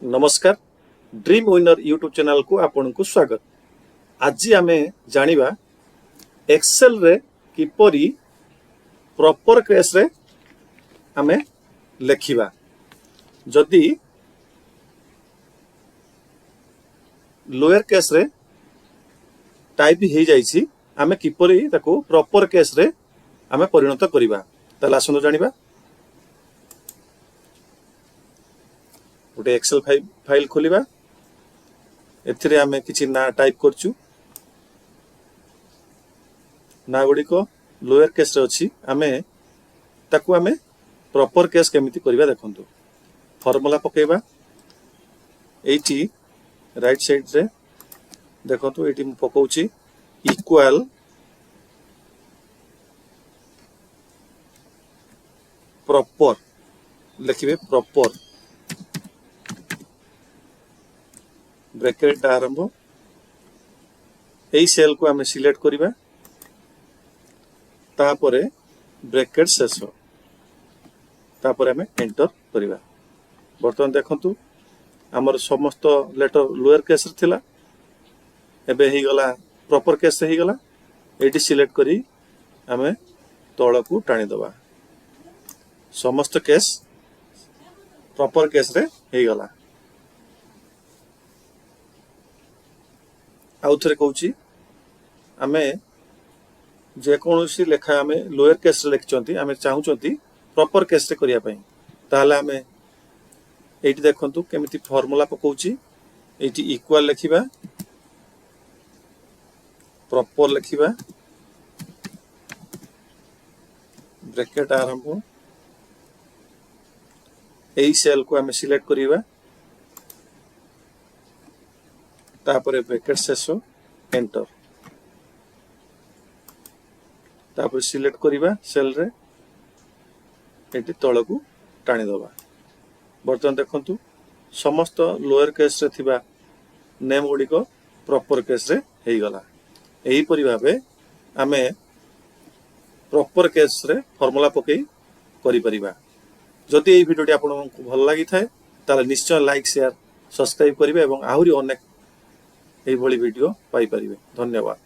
ନମସ୍କାର, dream winner YouTube ଚ୍ୟାନେଲକୁ ଆପଣଙ୍କୁ ସ୍ୱାଗତ। ଆଜି ଆମେ ଜାଣିବା ଏକ୍ସେଲରେ କିପରି ପ୍ରପର କେସ୍ରେ ଆମେ ଲେଖିବା। ଯଦି ଲୋୟର କେସ୍ରେ ଟାଇପ୍ ହେଇଯାଇଛି, ଆମେ କିପରି ତାକୁ ପ୍ରପର କେସ୍ରେ ଆମେ ପରିଣତ କରିବା? ତାହେଲେ ଆସନ୍ତୁ ଜାଣିବା। ଗୋଟେ ଏକ୍ସେଲ ଫାଇଲ ଖୋଲିବା। ଏଥିରେ ଆମେ କିଛି ନାଁ ଟାଇପ୍ କରୁଛୁ। ନାଁ ଗୁଡ଼ିକ ଲୋୟର କେସ୍ରେ ଅଛି। ଆମେ ତାକୁ ଆମେ ପ୍ରପର କେସ୍ କେମିତି କରିବା ଦେଖନ୍ତୁ। ଫର୍ମୁଲା ପକେଇବା। ଏଇଠି ରାଇଟ୍ ସାଇଡ୍ରେ ଦେଖନ୍ତୁ, ଏଇଠି ମୁଁ ପକଉଛି ଇକ୍ୱାଲ ପ୍ରପର ଲେଖିବେ, ପ୍ରପର, ବ୍ରାକେଟ ଆରମ୍ଭ। ଏଇ ସେଲକୁ ଆମେ ସିଲେକ୍ଟ କରିବା, ତାପରେ ବ୍ରାକେଟ ଶେଷ, ତାପରେ ଆମେ ଏଣ୍ଟର କରିବା। ବର୍ତ୍ତମାନ ଦେଖନ୍ତୁ, ଆମର ସମସ୍ତ ଲେଟର ଲୋୟର କେସ୍ରେ ଥିଲା, ଏବେ ହେଇଗଲା ପ୍ରପର କେସ୍ ହେଇଗଲା। ଏଇଠି ସିଲେକ୍ଟ କରି ଆମେ ତଳକୁ ଟାଣିଦେବା। ସମସ୍ତ କେସ୍ ପ୍ରପର କେସ୍ରେ ହେଇଗଲା। ଆଉ ଥରେ କହୁଛି, ଆମେ ଯେକୌଣସି ଲେଖା ଆମେ ଲୋୟର କେସ୍ରେ ଲେଖିଛନ୍ତି, ଆମେ ଚାହୁଁଛନ୍ତି ପ୍ରପର କେସ୍ରେ କରିବା ପାଇଁ, ତାହେଲେ ଆମେ ଏଇଠି ଦେଖନ୍ତୁ କେମିତି ଫର୍ମୁଲା ପକଉଛି। ଏଇଠି ଇକ୍ୱାଲ ଲେଖିବା, ପ୍ରପର ଲେଖିବା, ବ୍ରାକେଟ ଆରମ୍ଭ। ଏଇ ସେଲକୁ ଆମେ ସିଲେକ୍ଟ କରିବା, ତାପରେ ବ୍ରାକେଟ ଶେଷ, ଏଣ୍ଟର। ତାପରେ ସିଲେକ୍ଟ କରିବା ସେଲରେ, ଏଠି ତଳକୁ ଟାଣିଦେବା। ବର୍ତ୍ତମାନ ଦେଖନ୍ତୁ, ସମସ୍ତ ଲୋୟର କେସ୍ରେ ଥିବା ନେମ୍ ଗୁଡ଼ିକ ପ୍ରପର କେସ୍ରେ ହେଇଗଲା। ଏହିପରି ଭାବେ ଆମେ ପ୍ରପର କେସ୍ରେ ଫର୍ମୁଲା ପକେଇ କରିପାରିବା। ଯଦି ଏହି ଭିଡ଼ିଓଟି ଆପଣଙ୍କୁ ଭଲ ଲାଗିଥାଏ, ତାହେଲେ ନିଶ୍ଚୟ ଲାଇକ୍, ସେୟାର, ସବସ୍କ୍ରାଇବ୍ କରିବେ ଏବଂ ଆହୁରି ଅନେକ ଏଇଭଳି ଭିଡ଼ିଓ ପାଇପାରିବେ। ଧନ୍ୟବାଦ।